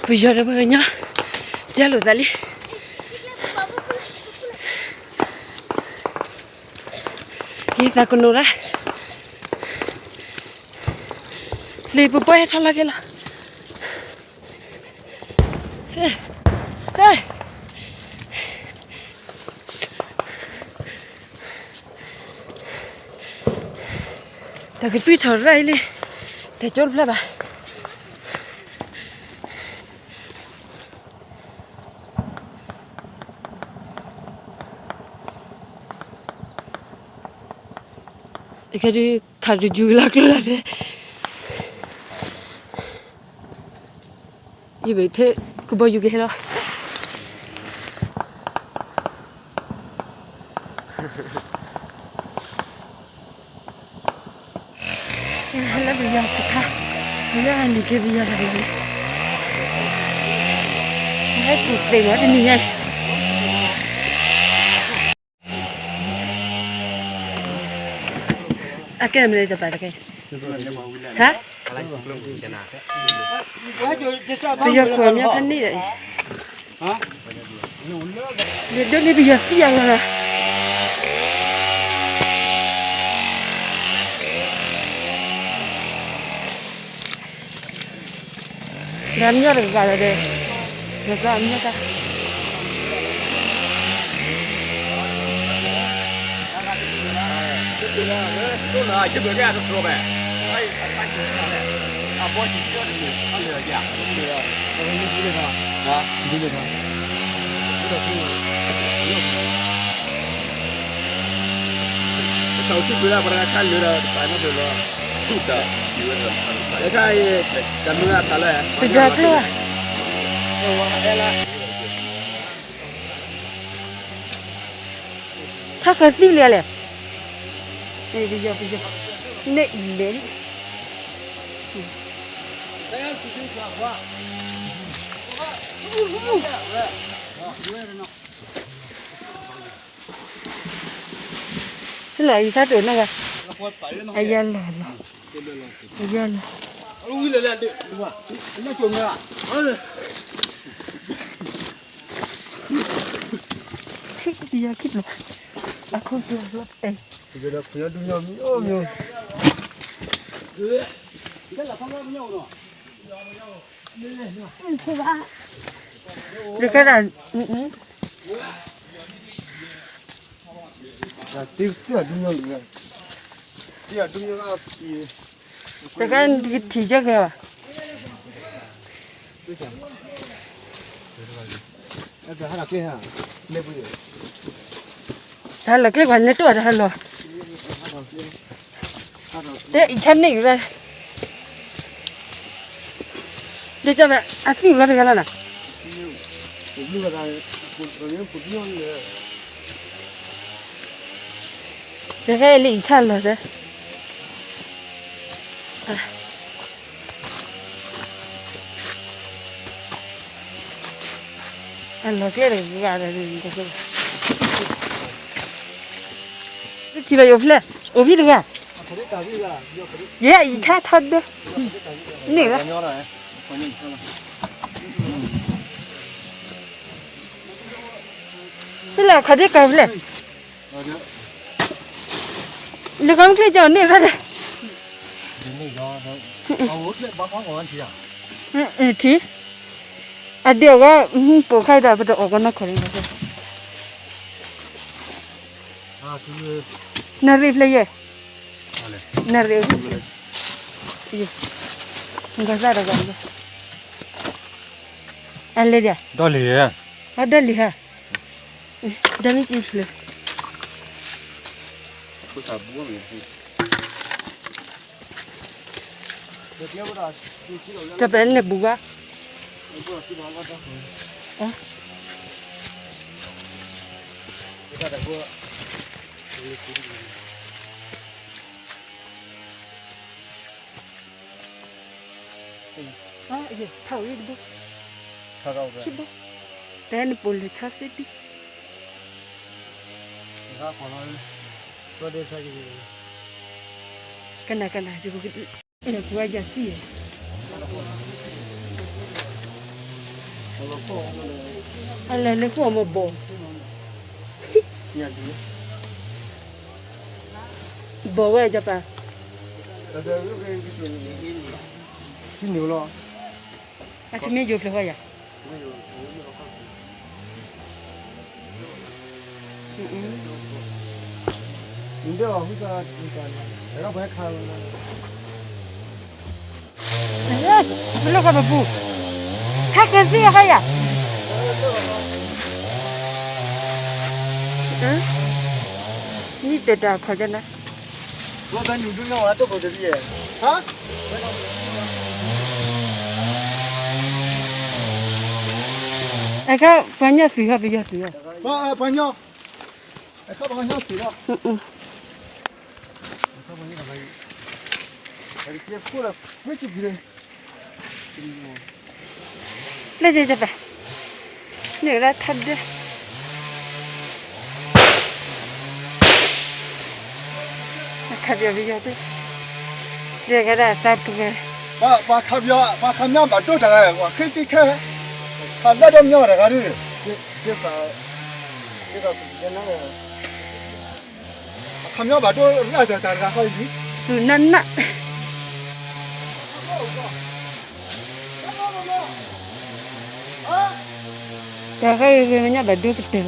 ပယီၤဒီးပှၤကညီ ကဲလိာ်သးလံ. ယသးကနိးဒၣ် လံာ်ပပှဲၤဟဲထီၣ်လီၤက့ၤလီၤ. တၢ်ကသွံၣ်ထီၣ်ရၣ်အံၤလံ, တကၠိတဖျၢၣ်ဘၣ်. တကဲဒုး ခးတယူၤကလီၤကျိလီၤန့ၣ်, ယဘၣ်ထဲ ကဘီယူၤကဟဲလီၤ. ဟဲလၢပယီၤစခါ, ပယီၤနံၤက့ၤပယီၤတၢ်လီၤ, ဟဲကူၣ်သ့ၣ်မးတနံၤညါအံၤ. အကဲမနုၤတပာ်တကဲ, ဟါ, ပယီၤခိၣ်အမါဖးန့ၣ်ဒီးအံၤ, ယဒိးန့ၢ်ပယီၤသံယၤလီၤ. ဒီးမညီတဂၤလီၤဒီး, ဒီးကမညီတၢ် ပယီၤကျိၣ်ဧါ, ထါဃၢၤသံလံလဲၣ်, ပယီၤ ပယီၤ န့ၣ်အံၤလဲၣ်. လၢအံၤခါတအိၣ်နီတဂၤ, အယါလီၤလီၤ, အယါလီၤ, ယါခံဖျၢၣ်, အခိၣ်ကျၢၢ်လီၤတဲာ်, တကဲဒၣ်, တကဲထံၣ်ကဲကဲဘၣ်. တၢ်လီၤကျဲကွၢ်န့ၣ်တအိၣ်တၢ်လီၤ, တဲအံၤဆါန့ၢ်ဝဲ, ဒ်ကၢ်ဝဲအသံၣ်လီၤတဂၤလီၤနၤ, တဟဲလံအံၤဆါလီၤသၢ အလီၤကျဲတဂၤဒီး, ထံၣ်ဘၣ်ယအိၣ်ဖျဲၣ်, အိၣ်ဖံတဂၤ, ယဲအံၤထါထီဒၢ, န့ၣ်လီၤ, ဖဲလဲၣ်ခီဒ့ကၤဖဲလဲၣ်, လၢကီၢ်ချ့ကၠီန့ၣ်ဖဲလဲၣ်, ထံၣ်, အဒဲးအဂီၢ်, ပိာ်ခါဒီးပတအီၣ်ကီနီၢ်ခီၣ်န့ၣ်, နရံၣ်ဖျဲၣ်ယဲၢ်, နရံၣ်, ဂီၤသၣ်တဂၤ, အလဲၤဒၣ်, ဒီးလံၤဧါ, ဒီးလံၤဧါ, ဒီးမ့ၢ်ကံဖျၢၣ် တပာ်န့ၣ်ဘူးဘၣ်, ထီၣ်ဝဲတဘိ, ခံဘိ, တဲနပိာ်လၢဆီစ့တံၢ်, ကနၤကနၤ, ယၤသံၣ် အလဲၤလၢဃိၣ်အမ့ၢ်ဘီၣ်, ဘီၣ်ဝဲကပၤ, ထံန့ၣ်လီၤ, အထံမ့ၢ်ယိၤဖျၢၣ်ဃီယၤ, မ့ၢ်လီၢ်ဃီပပူၤ, ဟဲကသံအခါယၤ, မ့ၢ်တဲတၢ်ခီကနၤ, အခါပှၤညီသုးဟီပယီၤသုးဟီ, ပှၤညီ အခါပှၤကညီသုးလီၤ, လၢယဲယပၤ, န့ၣ်ကဒၣ်ထီၣ်ဒၢ, အခါပယီၤပယီၤတၢ်, ယဲကဒၣ်သးပှဲၤ, ပှၤခါပယီၤ ပှၤခါမျီဘၣ်ဒိတဂၤ ပှၤဃ့သံခဲ, ခါလၢဒိမျီတဂၤဒုး, ယဲ အခီပညီဘၣ်ဒိရၣ်တၢ်တဂၤဃီအံၤ, သူၣ်နးနး, တၢ်ဃီအံၤဂ့ၤမညါဘၣ်ဒိကတၢၢ်လီၤ,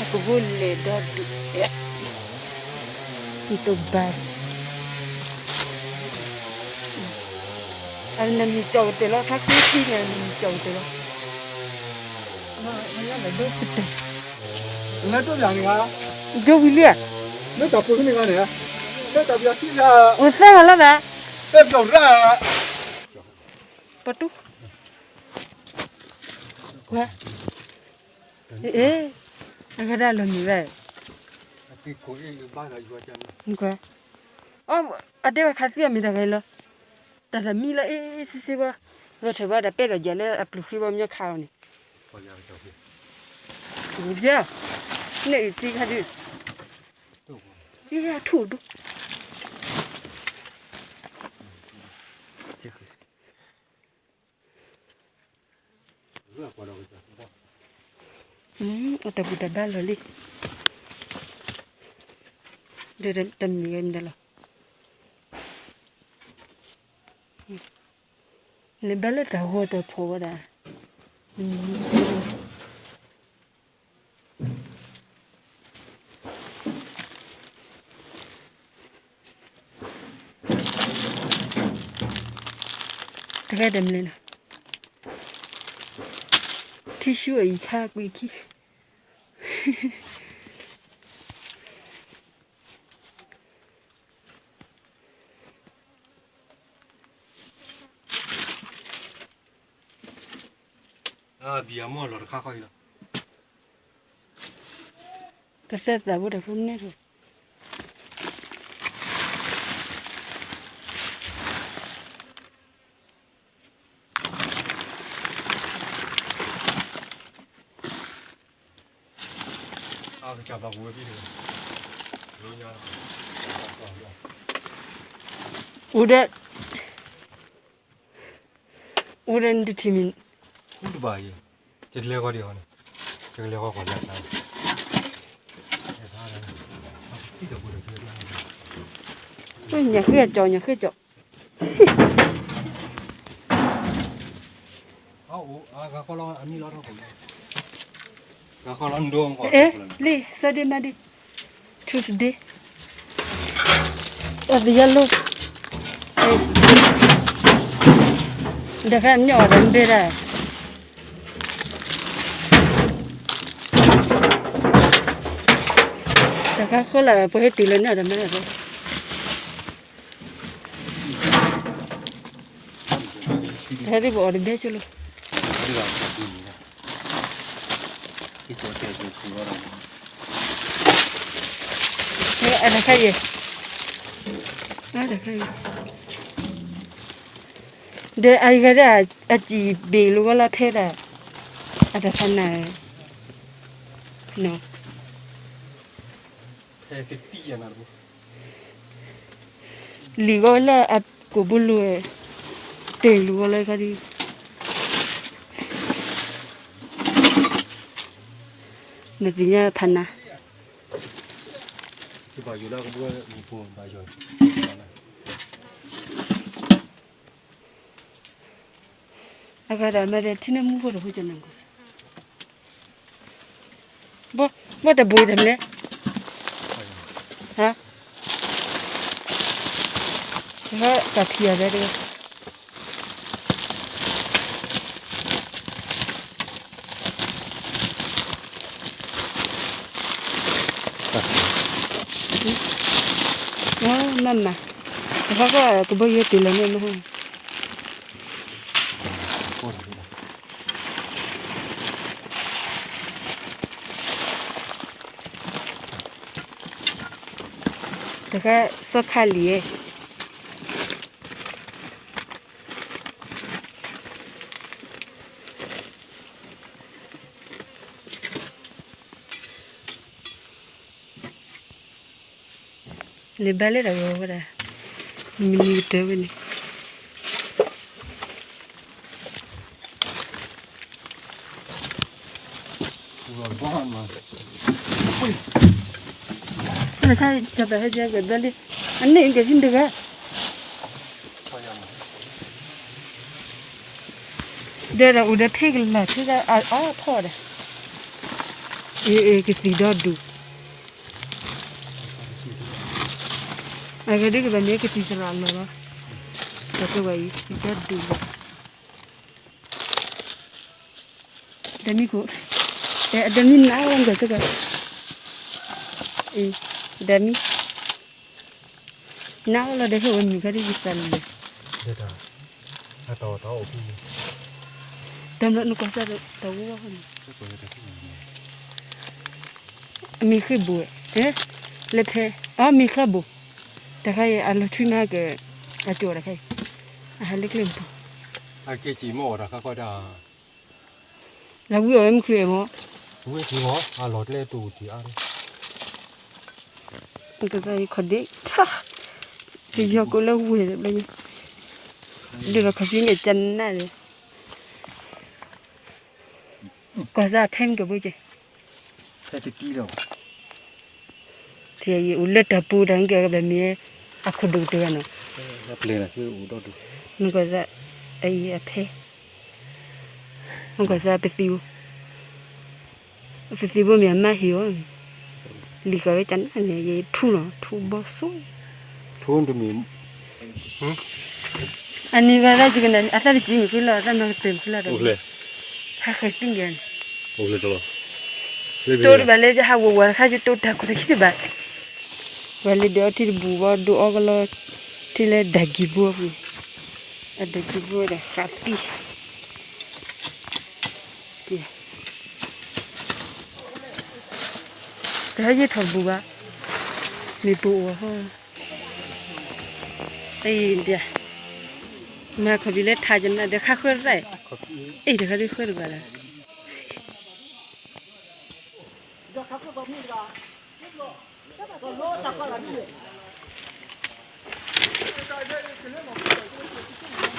အကဘိလဲၤဒီဒုး, တဘၣ်, အနမံၤကၠီကတၢၢ်လီၤ ခါဃံထံန့ၣ် နမံၤကၠီကတၢၢ်လီၤ, မညါဘၣ်ဒိကတၢၢ်, လၢဒိပယၤန့ၣ်ဂါ, ဒိဝံၤလံဧါ, လၢတၢ်ပူၤန့ၣ်ဂါန့ၣ်, လၢတၢ်ပယီၤထံဂါ, အိၣ်သၢဂၤလီၤဘၣ်, သၢပယီၤရၣ်, ပတူၢ်, ဝဲ, အ့, အဂၤဒၣ်လီၤမံၤဝဲ, နကွၢ်, အီ, အဒဲဝဲခါသံအမံၤတဂၤအံၤလီၤ, တၢ်တမံလီၤအ့ၣ်အ့ၣ်စ့စ့ဘၣ်, ဂဲၤထၢၣ်ဘၣ်ဒီးပဲၢ်ဒီးယၤလၢအပျုၤဃံဘၣ်မညီခါအီၤန့ၣ်, န့ၣ်အံၤသံခါဒုး, အ့ၣ်အထူၣ်ဒိၣ် အတၢ်ဘူၣ်တၢ်ဘါလီၤလံ, ဒီးတမံၤဂ့ၤမံၤဒီးလီၤ, နဘၣ်လၢတၢ်ဂီၤတၢ်ဖီၣ်ဝဲဒၣ်, တဂၤတမံၤလီၤ, ထံဆူအံၤဆါကွံာ်ခံ ဘံယၤမီၢ်လီၤတခါဃီအံၤလီၤ, ကစၢ်သးဘိတၢ်ဖိန့ၣ်ထီၣ် အိၣ်ဒီး အိၣ်ဒီးနတထံၣ်မံၤ အိၣ်တဘၣ်ယဲ ယကလဲၤဃီဒံးဟီန့ၣ် ယကလဲၤဃီကွၢ်လၢ ညၣ်ဃ့အကၠီ ညၣ်ဃ့အကၠီ လံ Saturday မၤဒံး Tuesday အသယလီ တခါမ့ၢ်အီၤဒီးမ့ၢ်ဒၣ် တခါဃိလၢပှၤဟဲတုၤလၢန့ၣ်ဒီးမ့ၢ်ဒၣ် တဟဲဒ်ပအီၤတဘဲဆၢလိာ် အတခါယဲ အတခါယဲ ဒီးအဂၤဒၣ်အစံာ်ဘ့ၣ်လိာ်ဝဲလီၤထဲဒၣ် အတခါနၤ နီၤ လံၤဂီၤလၢအကိာ်ဘိလိၤ တ့ၢ်လူၤဂီၤလၢခါဒ် နသ့ၣ်ညါဖးနၤ, အဂၤဒီးမ့ၢ်ထံၣ်န့ၢ်မူခိၣ်တဖိကနၢ်ကီ, ဘီၣ်တဘိတမ့ၢ်, ဟါ, တၢ်ထံၣ်အီၤဒဲတဂၤ မ့ၢ်မး, တခါကကဘီယူၤတုၤလီၤန့ၣ်မ့ၢ်, တခါစီၤခါလံၤဧၢ န့ၣ်ဘၣ်လၢတၢ်ဂီၤဝဲဒၣ်, မနုၤကတၢၢ်ဝဲန့ၣ်, တခါကပဟဲကဲကဘျီလံ, အန့ၣ်ကဟံးတဂၤ ဒီးအိၣ်ဒီးဖ့ကလၤဖ့ကအါအါထီၣ်ဒီး, အ့ၣ်အ့ၣ် ကသံၣ်ဒီဒူၣ်, အဂ့ၢ်ဒ်ကဘၣ်မ့ၢ်ကသံၣ်သရၣ်လီၤလီၤ, တၢ်ကဝဲအံၤကသံၣ်ဒီဒူၣ်လီၤ, ဒီးမံခိၣ်, ဒီးမံနါဝဲကစၢ်ကီး, ဒီးမံ နအီၣ်လီၤဒီးဟဲဝဲမုၢ်ခါဒ်ယသးလံ, တၢ်မနုၤနကွၢ်စၢ်တဝီန့ၣ်, မ့ၢ်ဃ့ဘိၣ်, လၢဖဲ, အမ့ၢ်ချီဘိၣ်, တခါအံၤအလီၤထွံမးက, အကၠီတခါအံၤ, အဟးလၢကျဲမုၢ်ထူ, အကဲက့ၤမီၢ်အီၤတၢ်ခါခီဒၣ် လၢဝံအီၤမုၢ်ချ့မး, ဝံမး အလီၤကျဲတိၢ်တံၢ်အါ, ကစၢ်ယခီၣ်ဒ့ထါ, ယယီၤကိးလၢဝဲၢ်တဘျီ, ဒ်သိးခီၣ်ဖံးန့ၣ်ကနၣ်ဒီး, ကွၢ်စၢ်ဖဲမ့ၢ်ကဘိက့ၤ, ဖဲတကံဒီး ယအိၣ်လၢတၢ်ပူၤတၢ်ကဲကဘၣ်မ့ၢ်, အခိၣ်ဒိၣ်ကတၢၢ်နီၤ, နကွၢ်စၢ်, အအံၤအဖဲ, နကွၢ်စၢ်ပသံၣ်ဘိ, ပသံၣ်ဘိမ့ၢ်အမါဟ့ၣ်အီၤ, လံာ်ဃာ်ဝဲကနၣ်န့ၣ် ယထူလီၤ ထူဘီဆိ, ထူတမ့ၢ် အနံၤဂၤသၢ်ကနၣ် အသၢ်တကံမ့ၢ်ဃံလီၤ အသၢ်မၤကတၢၢ်မ့ၢ်ဃံလီၤဒီး, ဟးဃဲၤသံကဲန့ၣ်, တိၢ်တဘၣ်လၢယဟးဝဲၢ်ဝဲၢ်တခါ ယတိၢ်တၢ်ခိၣ်တခံတဘၣ်, ဝဲလၢဒုးအီထံတဘူၣ်ဘၣ် ဒုးအီကလီထံလၢဒၢ်ကံၢ်ဘိအပူၤ, အဒၢးကံၢ်ဘိဒီးဃးသံ တဟဲယထီၣ်တဘူၣ်ဘၣ်, မ့ၢ်ပအိၣ်အဃိ, အံၤဒ်, မၤခီၣ်ဖံးလၢထါကနၣ်ဒီးခါဃၢတၢ်, အံၤတခါဒ်ဃၢတဘၣ်လၢ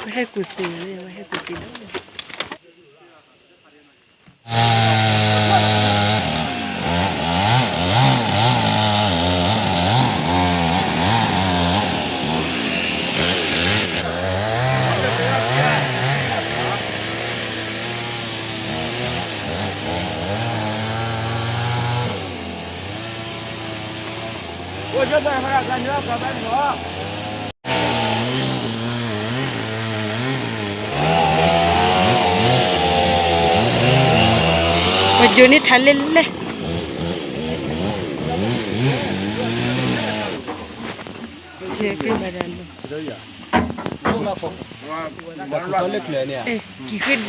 ဝဲဟဲကူၣ်သ့ၣ်, ဝဲဟဲကူၣ်သ့ၣ်ဒီး ပကၠိန့ၢ်ထါလဲၣ်လဲၣ်, က့ၤဘၣ်ဒၣ်လီၤ, ကံၢ်ဃ့ဒီခိၣ်